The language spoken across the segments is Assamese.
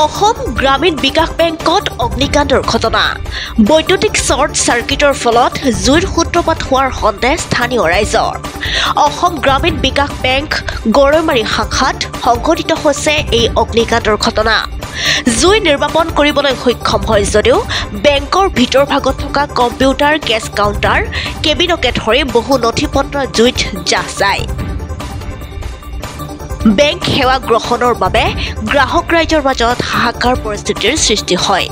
অসম গ্ৰামীণ বিকাশ বেংকত অগ্নিকাণ্ডৰ ঘটনা। বৈদ্যুতিক শ্বৰ্ট চাৰ্কিটৰ ফলত জুইৰ সূত্ৰপাত হোৱাৰ সন্দেহ স্থানীয় ৰাইজৰ। অসম গ্ৰামীণ বিকাশ বেংক গৰৈমাৰী শাখাত সংঘটিত হৈছে এই অগ্নিকাণ্ডৰ ঘটনা। জুই নিৰ্বাপন কৰিবলৈ সক্ষম হয় যদিও বেংকৰ ভিতৰ ভাগত থকা কম্পিউটাৰ, কেছ কাউণ্টাৰ, কেবিনকে ধৰি বহু নথি পত্ৰ জুইত জাহ যায়। বেংক সেৱা গ্ৰহণৰ বাবে গ্ৰাহক ৰাইজৰ মাজত হাহাকাৰ পৰিস্থিতিৰ সৃষ্টি হয়।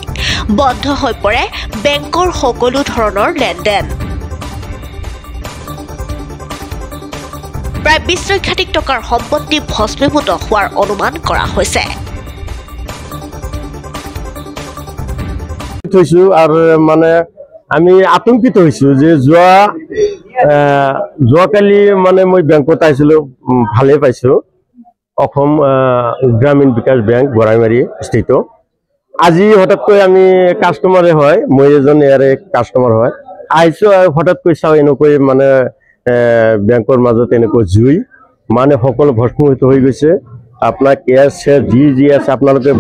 বন্ধ হৈ পৰে বেংকৰ সকলো ধৰণৰ লেনদেন। প্ৰায় 20 লক্ষাধিক টকাৰ সম্পত্তি ভস্মীভূত হোৱাৰ অনুমান কৰা হৈছে। হৈছো আৰু মানে আমি আতংকিত হৈছো যে যোৱাকালি মানে মই বেংকত আহিছিলো, ভালেই পাইছো। অসম গ্ৰামীণ বিকাশ বেংক গৰাইমাৰী স্থিত। আজি হঠাৎকৈ আমি কাষ্টমাৰে হয়, মই এজন ইয়াৰে কাষ্টমাৰ হয়, আহিছো আৰু হঠাৎকৈ চাওঁ এনেকৈ মানে বেংকৰ মাজত এনেকৈ জুই, মানে সকলো ভস্মীভূত হৈ গৈছে। আপোনাৰ কেছ যি যি আছে আপোনালোকে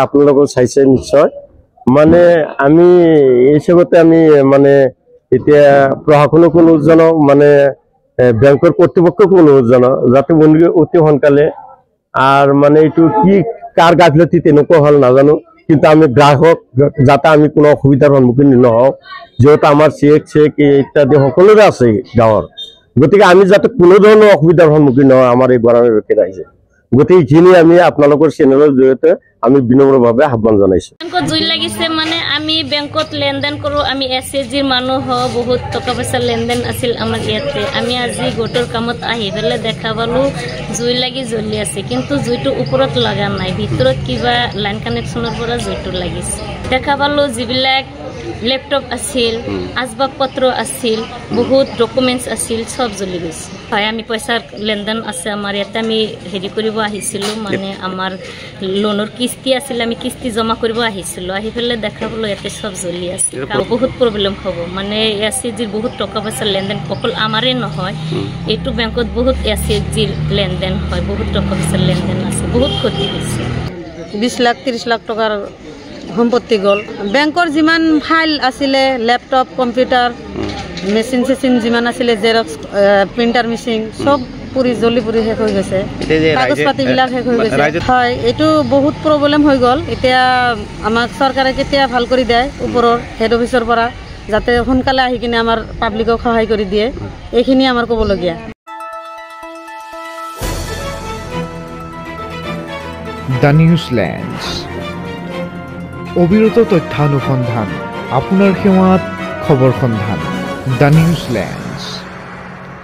আপোনালোকেও চাইছে নিশ্চয়। মানে আমি এই হিচাপতে আমি মানে এতিয়া প্ৰশাসনকো অনুৰোধ জনাওঁ, মানে বেংকৰ কৰ্তৃপক্ষকো অনুৰোধ জনাওঁ যাতে অতি সোনকালে আৰু মানে এইটো কি কাৰ গাফিলতি তেনেকুৱা হ'ল নাজানো, কিন্তু আমি গ্ৰাহক যাতে আমি কোনো অসুবিধাৰ সন্মুখীন নহওঁ, যিহেতু আমাৰ চেক চেক ইত্যাদি সকলোৰে আছে গাঁৱৰ, গতিকে আমি যাতে কোনো ধৰণৰ অসুবিধাৰ সন্মুখীন নহওঁ আমাৰ এই গৰামীবাসী ৰাইজে। গতিকে এইখিনি আমি আপোনালোকৰ চেনেলৰ জৰিয়তে আমি বিনম্ৰভাৱে আহ্বান জনাইছো। বেংকত জুই লাগিছে মানে আমি বেংকত লেনদেন কৰোঁ, আমি এছ এইচ জিৰ মানুহ হওঁ, বহুত টকা পইচা লেনদেন আছিল আমাৰ ইয়াতে। আমি আজি গোটৰ কামত আহি পেলাই দেখা পালোঁ জুই লাগি জ্বলি আছে, কিন্তু জুইটো ওপৰত লগা নাই, ভিতৰত কিবা লাইন কানেকশ্যনৰ পৰা জুইটো লাগিছে। দেখা পালোঁ যিবিলাক লেপটপ আছিল, আচবাব পত্ৰ আছিল, বহুত ডকুমেণ্টছ আছিল, চব জ্বলি গৈছে। হয়, আমি পইচাৰ লেনদেন আছে আমাৰ ইয়াতে, আমি হেৰি কৰিব আহিছিলোঁ, মানে আমাৰ লোনৰ কিস্তি আছিল, আমি কিস্তি জমা কৰিব আহিছিলোঁ। আহি পেলাই দেখা পালোঁ ইয়াতে চব জ্বলি আছে। বহুত প্ৰব্লেম হ'ব, মানে এছ এইচ জিৰ বহুত টকা পইচাৰ লেনদেন, অকল আমাৰে নহয়, এইটো বেংকত বহুত এছ এইচ জিৰ লেনদেন হয়, বহুত টকা পইচাৰ লেনদেন আছে, বহুত ক্ষতি হৈছে। 20 লাখ 30 লাখ টকাৰ সম্পত্তি গ'ল। বেংকৰ যিমান ফাইল আছিলে, লেপটপ, কম্পিউটাৰ, মেচিন চেচিন যিমান আছিলে, জেৰক্স, প্ৰিণ্টাৰ মেচিন চব পুৰি জ্বলি পুৰি শেষ হৈ গৈছে, কাগজ পাতিবিলাক শেষ হৈ গৈছে। হয়, এইটো বহুত প্ৰব্লেম হৈ গ'ল। এতিয়া আমাক চৰকাৰে কেতিয়া ভাল কৰি দিয়ে ওপৰৰ হেড অফিচৰ পৰা, যাতে সোনকালে আহি কিনে আমাৰ পাব্লিকক সহায় কৰি দিয়ে, এইখিনি আমাৰ ক'বলগীয়া। The news lens, অবিৰত তথ্যানুসন্ধান, আপোনাৰ সেৱাত খবৰ সন্ধান। The news lens.